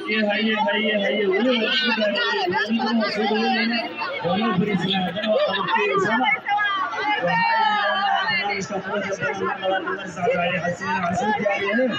Haye haye haye, weliba soo dhaweynayna waa noo fariisanaa, haddana waa qabarkeedaysana. Waxaa barnaamijka quruxda badan la qaban xasiin, waxaan soo diyaariyeen